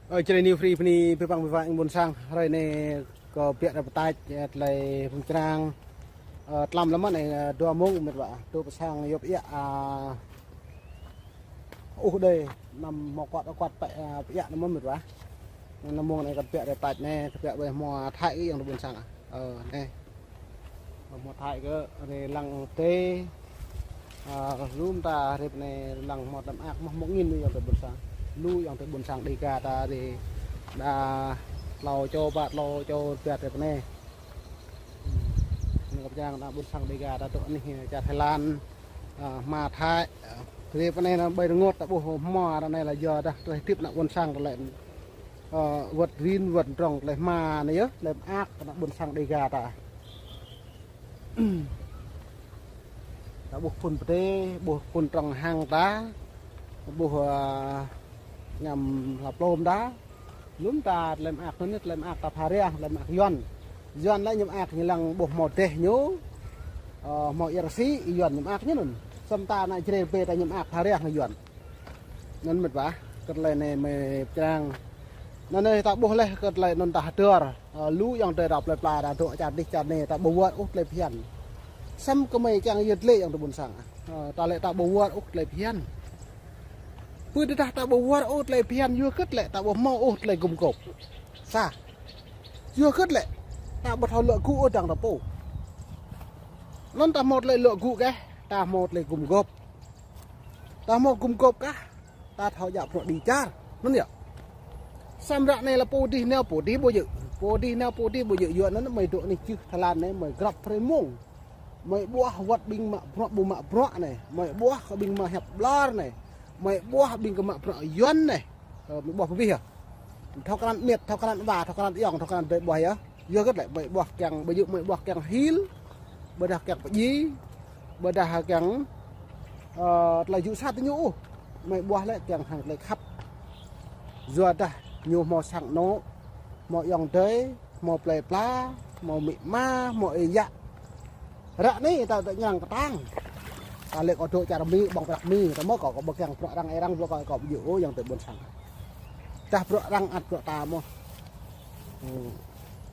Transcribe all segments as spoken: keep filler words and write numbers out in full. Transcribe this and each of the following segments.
Ơ, čơđai New Free bơni pơpăng pơwang ƀôn sang. Hrơi anai kơ biă ră pơtač, ơ, tơlơi pơmčrang. Ơ, tlam lăm anai, ơ, dua mông mĕt wa. Dua pơ sang yŏp iă, a, uh đơi, năm hmâo kuat, kuat pĕ, a, pơiă năm mơ̆n mĕt wa. Năm mông anai kơ biă ră pơtač anai, kơ biă ƀơi hmua Thái ayŏng adơi ƀôn sang. Ơ, anai. Hmua Thái kơ, anai lăng tê. A, lŭm ta rip anai lăng hmua tlam ak mơ̆ hmua ngin lu ayŏng adơi ƀôn sang. Lu ayŏng adơi ƀôn sang Dega ta rip. Đa tlâo čô, pă tlâo čô biă rip anai. Anai kơ pơčrang ta ƀôn sang Dega ta dŏ anih čar Thái Lan. A, hma Thái. A, rip anai anŭn ƀơi rơngot ta ƀuh hmua anai la yua dah tơlơi hơdip ană ƀôn sang tơlơi. Ơ, wơ̆t rin, wơ̆t drŏng tơlơi hma anai yơh, tơlơi mơak ană ƀôn sang Dega ta. Ta ƀuh phŭn pơdê, ƀuh phŭn trŏng hăng ta, ƀuh, ơ, ñăm hla plôm ta. Lŭm ta tơlơi mơak anŭn, tơlơi mơak ta pha riah, tơlơi mơak Yuan. Yuan lĕ ñu mơak ñu lăng ƀuh hmâo dêh ñu, ơ, hmâo ia rơsĭ, Yuan ñu mơak ñu anŭn. Samơ̆ ta ană Jrai ƀe ta ñu mơak pha riah hăng Yuan. Anŭn mĕt wa, kơ tơlơi anai mơi pơčrang. Anŭn anai ta ƀuh laih kơ tơlơi anŭn ta hơdơr. Ơ, lu ayŏng adơi ră plơi pla ta dŏ čar dih čar anai ta ƀu wơr ôh tơlơi phiăn. Samơ̆ kơ mơi kiăng yơh tơlơi ayŏng adơi ƀôn sang. Ơ, ta lĕ ta ƀu wơr ôh tơlơi phiăn. Pơđơđah ta ƀu wơr ôh tơlơi phiăn yua hơget lĕ ta ƀu hmâo ôh tơlơi gum gôp. Sa. Yua hơget lĕ ta ƀu thâo luă gŭ ôh dăng ta pô. Anŭn ta hmâo tơlơi luă gŭ keh, ta hmâo tơlơi gum gôp. Ta hmâo gum gôp kah, ta thâo djă bruă đĭ čar. Anŭn yơh. Samơ̆ ră anai la pô dih nao pô dih ƀu djơ̆. Pô dih nao pô dih ƀu djơ̆ yua anŭn mơi dŏ anih čưh Thái Lan anai mơi grăp hrơi mông. Mơi ƀuah wơ̆t ƀing mă bruă ƀu mă bruă anai. Mơi ƀuah kơ ƀing mă hiăp ƀlŏr anai. Mơi ƀuah ƀing kơ mă bruă Yuan anai. Ơ, mơi ƀuah pơbih yơh. Thâo krăn mĕt, thâo krăn wa, thâo krăn ayŏng, thâo krăn adơi ƀuah yơh. Yua hơget lĕ mơi ƀuah kiăng, ƀu djơ̆ mơi ƀuah kiăng hil, ƀôdah kiăng pơdjai, ƀôdah kiăng, ơ, tơlơi djơ̆ sat ñu ôh. Mơi ƀuah lĕ kiăng hăng tơlơi khăp. Yua dah ñu hmâo sang anŏ, hmâo ayŏng adơi, hmâo plơi pla, hmâo amĭ ama, hmâo ơi yă. Ră anai ta dŏ ñang kơtang. Ta lĕ kơ dŏ čar Mi, ƀơ̆ng prăk Mi, ta mơ̆ kơ, kơ ƀu kiăng bruă arăng ơi arăng, bruă kơ, kơ ƀu djơ̆ ôh ayŏng adơi ƀôn sang. Tah bruă arăng ăt bruă ta mơ̆n. Hmm.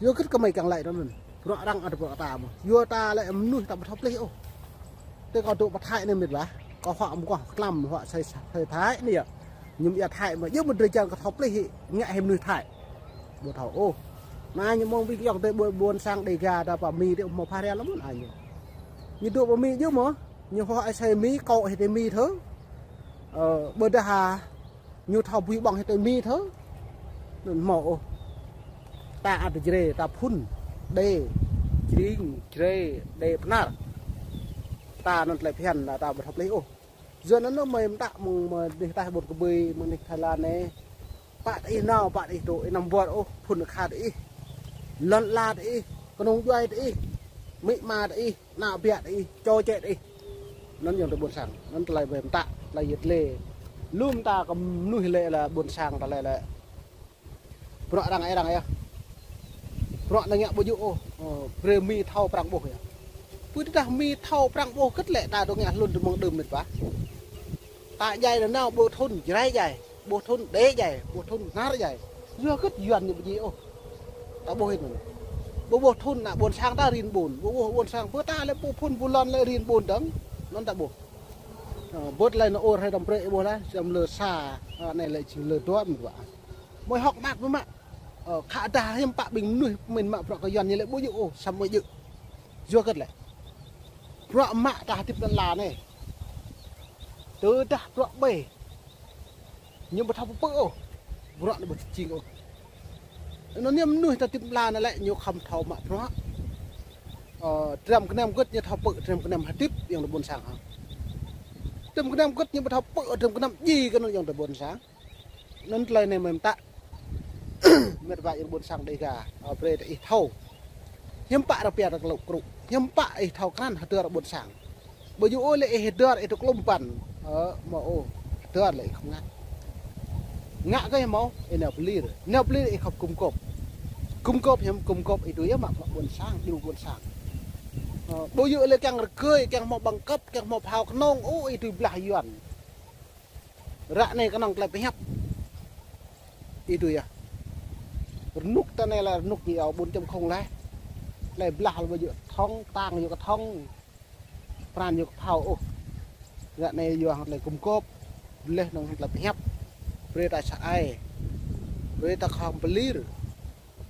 Yua hơget kơ mơi kiăng laĭ tui anŭn. Bruă arăng ăt bruă ta mơ̆n. Yua ta lĕ mơnuih ta ƀu thâo plih ôh. Tơ kơ dŏ pơ Thái anai mĕt wa. Kơ huă mơguah tlam huă asơi, asơi Thái anai yơh. Ñu mơ̆ ia Thái mơ̆ yơh mơ̆ drơi jang kơ thâo plih hĭ ngă hĭ mơnuih Thái. Ƀu thâo ôh. Anai ñu mơ̆ng ƀing ayŏng adơi ƀôn, ƀôn sang Dega ta pơ Mi tơ hmâo pha riah lăm anŭn anai ñu. Ñu dŏ pơ Mi yơh mơ̆. Ñu huă asơi Mi, kâo hĭ tơ Mi thơ. Ơ, ƀôdah ha, ñu thâo bui ƀơ̆ng hĭ tơ Mi thơ. Anŭn hmâo ôh. Ta ăt Jrai, ta phŭn. Đê, Jring, Jrai, đê Bơnar. Ta anŭn tơlơi phiăn, ta ƀu thâo plih ôh. Yua anŭn mơi mơtă mơ̆ng mơi anih taih ƀôn kơbơi, mơi anih Thái Lan anai. Pă tơ ih nao, pă tơ ih dŏ, ih anăm wơr ôh, phŭn kha tơ ih. Lŏn ala tơ ih, kơnung djuai tơ ih, amĭ ama tơ ih, ană biă tơ ih, čô čĕ tơ ih. Anŭn ayŏng adơi ƀôn sang, anŭn tơlơi ƀai mơtă, tơlơi yơh tơlơi. Lŭm ta kơ mơnuih lĕ la ƀôn sang ta lĕ lĕ. Bruă arăng ơi arăng yơh. Bruă anai ngă ƀu djơ̆ ôh. Ơ, brơi Mi thâo prăng ƀuh yơh. Pơđơđah Mi thâo prăng ƀuh hơget lĕ ta dŏ ngă hlŭn tơ mơ̆ng đưm mĕt wa. Ta djai nanao ƀu thŭn Jrai djai, ƀu thŭn Đê djai, ƀu thŭn Bơnar djai. Yua hơget Yuan ñu ƀu djai ôh. Ta ƀuh hĭ anŭn. Ƀu ƀuh thŭn ană ƀôn sang ta rin ƀun, ƀu ƀuh ƀôn sang pơ ta lĕ pô phŭn pô lŏn lĕ rin ƀun dơ̆ng. Anŭn ta ƀuh. Ơ, ƀuh tơlơi anŭn ôh hrơi tơm prĕ ƀuh lah, sĭt lơ sa, ơ, anai lĕ jing lơ dua mĕt wa. Mơi hŏk mơak mơ̆ mă. Ơ, khă dah hiư̆m pă ƀing mơnuih pơmĭn mă bruă kơ Yuan ñu lĕ ƀu djơ̆ ôh, samơ̆ ƀu djơ̆. Yua hơget lĕ. Bruă mă ta hơdip lŏn ala anai. Tơdah bruă ƀai. Ñu ƀu thâo pơpư̆ ôh. Bruă anai ƀu jing ôh. Anŭn ñu mơnuih ta hơdip lŏn ala anai lĕ ñu khŏm thâo mă bruă. Ơ, dram gơnam gơ̆t ñu thâo pơ̆, dram gơnam hơdip ayŏng adơi ƀôn sang hă. Dram gơnam gơ̆t ñu ƀu thâo pơ̆, dram gơnam djai kơ anŭn ayŏng adơi ƀôn sang. Anŭn tơlơi anai mơi mơtă. Mĕt wa ayŏng ƀôn sang Dega, ơ, brơi tơ ih thâo. Hiư̆m pă rơpia tơ klŭk krŭ. Hiư̆m pă ih thâo krăn hơdơr ƀôn sang. Ƀu djơ̆ ôh lĕ ih hơdơr ih dŏ klŭm păn. Ơ, mơ̆ ôh. Hơdơr lĕ ih khŏm ngă. Ngă kơ ih mơ̆, ih nao pơlir. Nao pơlir ih khŏm gum gôp. Gum gôp hiư̆m gum gôp ih dui yơh mă bruă ƀôn sang, djru ƀôn sang. Ơ, ƀu djơ̆ lĕ kiăng rơgơi, kiăng hmâo bằng cấp, kiăng hmâo phao kơnong, ôh, ih dui blah Yuan. Ră anai kơnơ̆ng tơlơi pơhiăp. Ih tui yơh. Rơnŭk ta anai lĕ rơnŭk ñu iâu bốn chấm không lĕ. Lĕ blah lĕ ƀu djơ̆ thŏng, tang yua kơ thŏng. Pran yua kơ phao ôh. Ră anai yua hăng tơlơi gum gôp. Leh anŭn hăng tơlơi pơhiăp. Brơi ta sa ai. Brơi ta khŏm pơlir.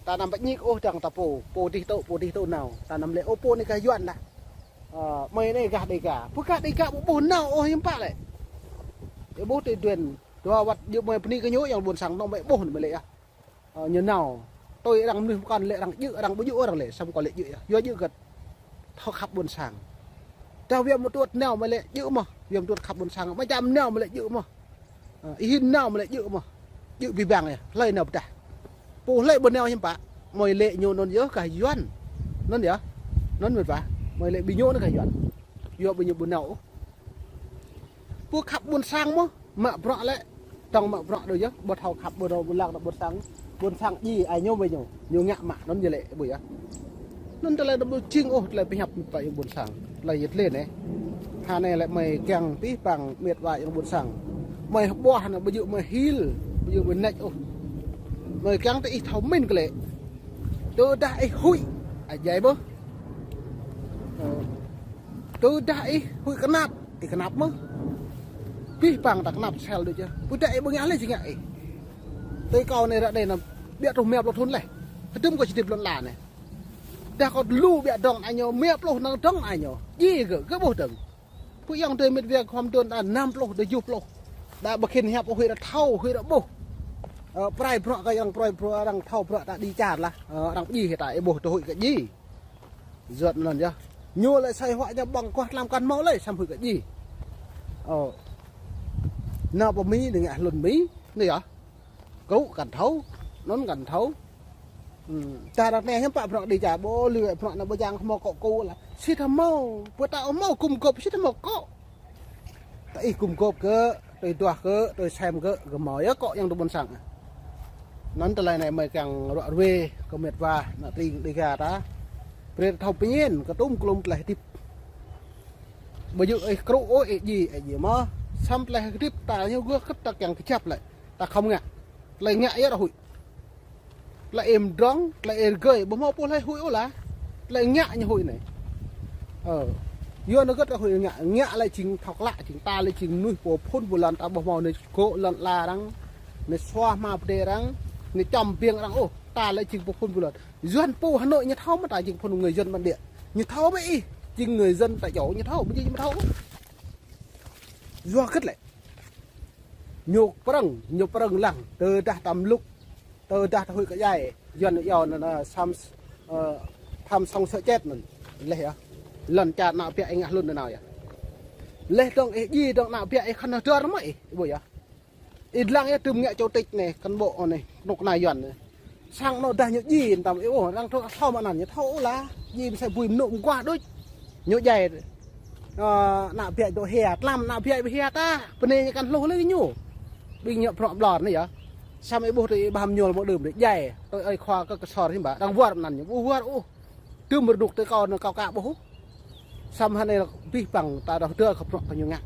Ta anăm pơñik ôh dăng ta pô. Pô dih tŭ, pô dih tŭ nao. Ta anăm lĕ ôh pô anai gah Yuan đah. Ơ, mơi anai gah Đêga. Pô gah Đêga ƀu ƀuh nao ôh hiư̆m pă lĕ. Ih ƀuh tui duen. Dua wăt djơ̆ mơi pơni kơ ñu, yang ƀôn sang nong ƀĕ ƀuh mơi lĕ yơh. Ơ, ñu nao. Tui arăng mơnuih pơkŏn lĕ arăng djơ̆, arăng ƀu djơ̆ arăng lĕ, samơ̆ kâo lĕ djơ̆ yơh. Yua djơ̆ gơ̆t. Thâo khăp ƀôn sang. Tơdah Viêm Mŭt Tuôt nao mơi lĕ djơ̆ mơ̆. Viêm Mŭt Tuôt khăp ƀôn sang. Mơi Čam nao mơi lĕ djơ̆ mơ̆. Ơ, Ih Hin nao mơi lĕ djơ̆ mơ̆. Djơ̆ abih bang yơh. Hlơi nao pơdah. Pô hlơi ƀu nao hiư̆m pă. Mơi lĕ ñu anŭn yơh gah Yuan. Anŭn yơh. Anŭn mơ̆n pă. Mơi lĕ ƀing ñu anŭn gah Yuan. Yua ƀing ñu ƀu nao ôh. Pô khăp ƀôn sang mơ̆, mă bruă lĕ, tŏng mă bruă đôč yơh, ƀu thâo khăp ƀu thâo ƀu lăng ƀôn sang, ƀôn sang djai ai ñu mơi ñu, ñu ngă mă, anŭn yơh lĕ, ƀu yơh. Anŭn tơlơi anŭn ƀu jing ôh, tơlơi pơhiăp pơ yang ƀôn sang, tơlơi yơh tơlơi anai. Ha anai lĕ mơi kiăng abih bang met wa yang ƀôn sang. Mơi hơƀuah anai ƀu djơ̆ mơi hil, ƀu djơ̆ mơi nač ôh. Mơi kiăng tơ ih thâo min kơ lĕ. Tơdah ih huĭ, ai djai ƀơh. Ơ. Tơdah ih huĭ kơnap, ih kơnap mơ̆. Abih bang ta kơnap sel đôč yơh. Ƀôdah ih ƀu ngă lĕ či ngă ih. Tui kâo anai ră anai năm ƀiă truh rơma pluh thŭn leh. Hơdôm kâo či hơdip lŏn ala anai. Dah kâo lu ƀiă dŏng ai ñu, rơma pluh năm dŏng ai ñu. Djai gơ̆, gơ̆ ƀuh dơ̆ng. Pô ayŏng adơi met wa khŏm dŏng đa năm pluh, đa tơjuh pluh. Đa ƀu khĭn hiăp huĭ đa thâo, huĭ đa ƀuh. Ơ, prai bruă kơ arăng prai bruă arăng thâo bruă ta đi čar lah. Ơ, arăng djai hĭ ta ih ƀuh tơ huĭ kơ djai. Yua anŭn yơh. Ñu lĕ sai huă ñu ƀơ̆ng kuah tlam kăn hmâo lĕ, samơ̆ huĭ kơ djai. Ơ. Nao pơ Mi, ñu ngă hlŭn Mi, anai yơh. Kơkuh kăn thâo, anŭn kăn thâo. Hm, ta ră anai hiư̆m pă bruă đi čar, ƀu lui bruă anai ƀu jang hmâo akŏ kơ lah. Sĭt hmâo, pơtao hmâo gum gôp, sĭt hmâo akŏ. Tơ ih gum gôp gơ̆, tui duah gơ̆, tui sem gơ̆, gơ̆ hmâo yơh akŏ yang tơ ƀôn sang. Anŭn tơlơi anai mơi kiăng ruă ruê, kơ met wa, ană tring Đêga ta. Brơi ta thâo pơñen, kơ tŭm klŭm tơlơi hơdip. Ƀu djơ̆ ih krŭ ôh, ih djai, ih djai mơ̆. Samơ̆ tơlơi hơdip ta ñu gơ̆ kơ̆t ta kiăng kơjăp lĕ. Ta khŏm ngă. Tơlơi ngă yơh ta huĭ. Tơlơi ih mơdrŏng, tơlơi ih rơgơi, ƀu hmâo pô hlơi huĭ ôh lah. Tơlơi ngă ñu huĭ anai. Ơ. Yua anŭn gơ̆t ta huĭ ngă, ngă lĕ jing thâo klă, jing ta lĕ jing mơnuih pô phŭn pô lŏn ta ƀu hmâo anai gŏ lŏn ala arăng, anai sua hma pơdai arăng, anai čăm biêng arăng ôh, ta lĕ jing pô phŭn pô lŏn. Yuan pô Hà Nội ñu thâo mơ̆ ta jing phŭn người dân bản địa. Ñu thâo mơ̆ ih, jing người dân tại chỗ ñu thâo, ƀu djơ̆ ñu ƀu thâo. Yua hơget lĕ. Ñu prŏng, ñu prŏng lăng, tơdah ta mlŭk, tơdah ta huĭ kơ djai, Yuan ñu iâu anŭn, anŭn, tham, ơ, tham sống sợ chết anŭn. Leh yơh. Lŏn čar ană ƀiă ih ngă hlŭn anŭn nao yơh. Leh dơ̆ng ih djai dơ̆ng ană ƀiă ih khăn hơdơr mơ̆ ih, ih ƀuh yơh. Ih lăng yơh tơm ngă chủ tịch anai, cán bộ anai, kơnuk kơna Yuan anai. Sang anŭn dah ñu djai tam ih ƀuh, arăng thâo thâo mă anăn ñu thâo ôh lah. Djai mơsĕ bui mơnŭ mơguah đôč. Ñu djai. Ơ, ană ƀiă dŏ hia, tlam ană ƀiă ƀu hia tah. Bơnai ñu kăn hluh lĕ ñu. Ƀing ñu prŏ ƀlŏr anai yơh. Samơ̆ ih ƀuh tui ih ƀam ñu lĕ mơ̆ng đưm đĕ djai. Tui ơi khua kơ kơsor hiư̆m pă. Arăng wơr mơnăn ñu. Ƀu wơr ôh. Tơm rơnŭk tui kâo anŭn kâo ka ƀuh ôh. Samơ̆ hơnai lĕ abih bang ta đŏh dơr kơ bruă kơ ñu ngă.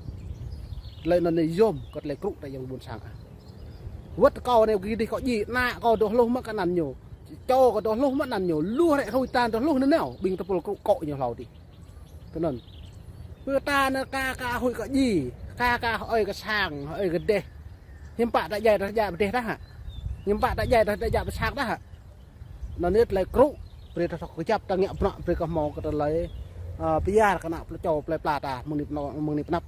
Tơlơi anŭn anai yôm kơ tơlơi krŭ ta yang ƀôn sang ah. Wơ̆t kâo anai gih dih kâo djai, ană kâo dŏ hluh mă kơ anăn ñu. Čô kâo dŏ hluh mă anăn ñu. Lu hrĕ hrui ta dŏ hluh anŭn nao. Ƀing tơpul krŭ kŏ ñu hlâo dih. Tui anŭn. Pơ ta anai ka ka huĭ kơ djai. Ka ka hơi kơ sang, hơi kơ dêh. Hiư̆m pă ta djai ta djă pơdêh tah hă. Hiư̆m pă ta djai ta djă pơsang tah hă. Anŭn yơh tơlơi krŭ, brơi ta thâo kơjăp ta ngă bruă, brơi kơ hmâo kơ tơlơi, ơ, pơyar kơ ană plơi čô plơi pla ta, mơ̆ng anai pơnăp, mơ̆ng anai pơnăp.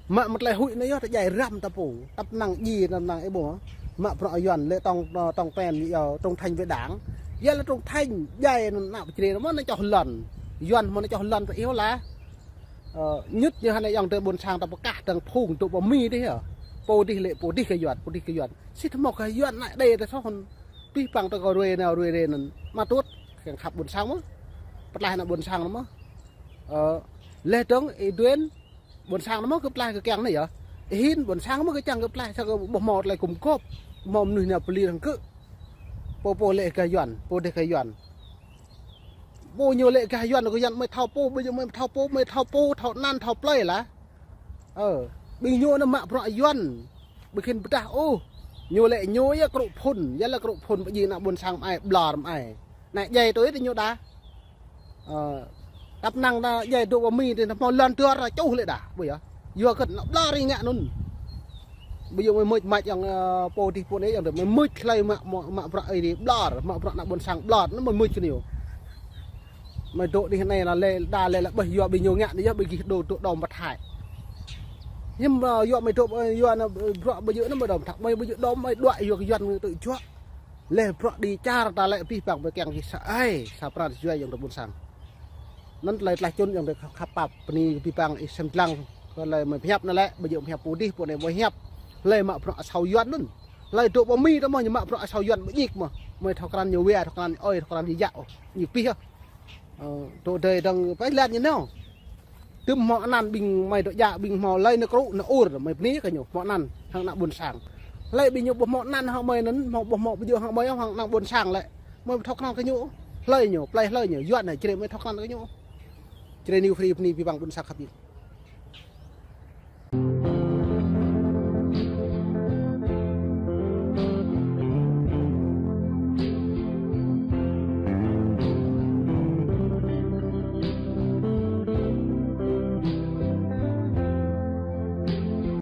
Mă mơ̆ng tơlơi huĭ anai yơh ta djai răm ta pô, tăp năng djai, tăp năng ih ƀuh. Mă bruă Yuan lĕ tŏng, tŏng pen, yơh, trung thành với Đảng. Yơh lĕ trung thành, djai anŭn ană pơjri, mơ̆n anai čoh lŏn. Yuan mơ̆n anai čoh lŏn ta iâu lah. Ơ, ñŭt ñu hơnai ayŏng adơi ƀôn sang ta pơkah dơ̆ng phung dŏ pơ Mi dih yơh. Pô dih lĕ, pô dih kơ Yuan, pô dih kơ Yuan. Sĭt hmâo kơ Yuan anai đe ta soh hơnŭn. Abih bang ta kơ ruai nao ruai rê anŭn. Mă tuôt, kiăng khăp ƀôn sang mơ̆. Pơtlaih ană ƀôn sang mơ̆. Ơ, leh dơ̆ng, ih duen, ƀôn sang mơ̆ kơ pơtlaih kơ kiăng anai yơh. Ih Hin, ƀôn sang mơ̆ kơ kiăng kơ pơtlaih, sa kơ ƀu hmâo tơlơi gum gôp. Hmâo mơnuih nao pơlir hăng gơ̆. Pô pô lĕ gah Yuan, pô dêh gah Yuan. Pô ñu lĕ gah Yuan, gah Yuan mơi thâo pô, ƀing ñu mơi thâo pô, mơi thâo pô, thâo anăn, thâo plơi lah. Ơ, ƀing ñu anŭn mă bruă Yuan. Ƀu khĭn pơdah ôh. Ñu lĕ ñu yơh krŭ phŭn, yơh lĕ krŭ phŭn pơjing ană ƀôn sang mơai, ƀlŏr mơai. Anai djai tui tơ ñu đa. Ơ, tăp năng đa djai dŏ pơ Mi tơ hmâo lŏn tơr čuh lĕ đa, ƀu yơh. Yua kơ ană ƀlŏr ih ngă anŭn. Ƀu yơh mơi mưč mač yang, ơ, pô dih pô anai yang tơ mơi mưč hlơi mă, mă, mă bruă ih dih ƀlŏr, mă bruă ană ƀôn sang ƀlŏr, anŭn mơi mưč kơ ñu. Mơi dŏ dih anai lĕ lĕ đa lĕ lĕ ƀơi yua ƀing ñu ngă anai yơh ƀơi gih dŏ dŏ đom pơthai. Hiư̆m, ơ, yua mơi dŏ, ơ, yua ană, ơ, bruă ƀơi yơh anŭn mơi đom pơthai, mơi ƀơi yơh đom mơi đuaĭ yua kơ Yuan mơi tŭ juă. Lĕ bruă dih čar ta lĕ abih bang ƀơi kiăng gih sa ai, sa pran sa jua yang tơ ƀôn sang. Anŭn tơlơi tlaih čun yang tơ khăp pap, bơni abih bang ih sem lăng, kơ tơlơi mơi pơhiăp anŭn lĕ, ƀơi yơh pơhiăp pô dih pô anai mơi hiăp. Hlơi mă bruă asâo Yuan anŭn. Hlơi dŏ pơ Mi tơ mơ̆ ñu mă bruă asâo Yuan ƀu ñik mơ̆. Mơi thâo krăn ñu wea, thâo krăn ñu ơi, thâo krăn ñu yă ôh. Ñu pih ôh. Ơ, dŏ dơi dơ̆ng pơih lăt ñu nao. Tơm hmâo anăn ƀing mơi dŏ djă ƀing hmâo hlơi nao krŭ nao ur mơi bơni kơ ñu hmâo anăn hăng ană ƀôn sang. Hlơi ƀing ñu ƀu hmâo anăn hăng mơi anŭn, hmâo ƀu hmâo ƀu djơ̆ hăng mơi ôh hăng ană ƀôn sang lĕ. Mơi ƀu thâo krăn kơ ñu. Hlơi ñu, plei hlơi ñu, Yuan anai čre mơi thâo krăn kơ ñu. Čre New Free bơni abih bang ƀôn sang khăp ih.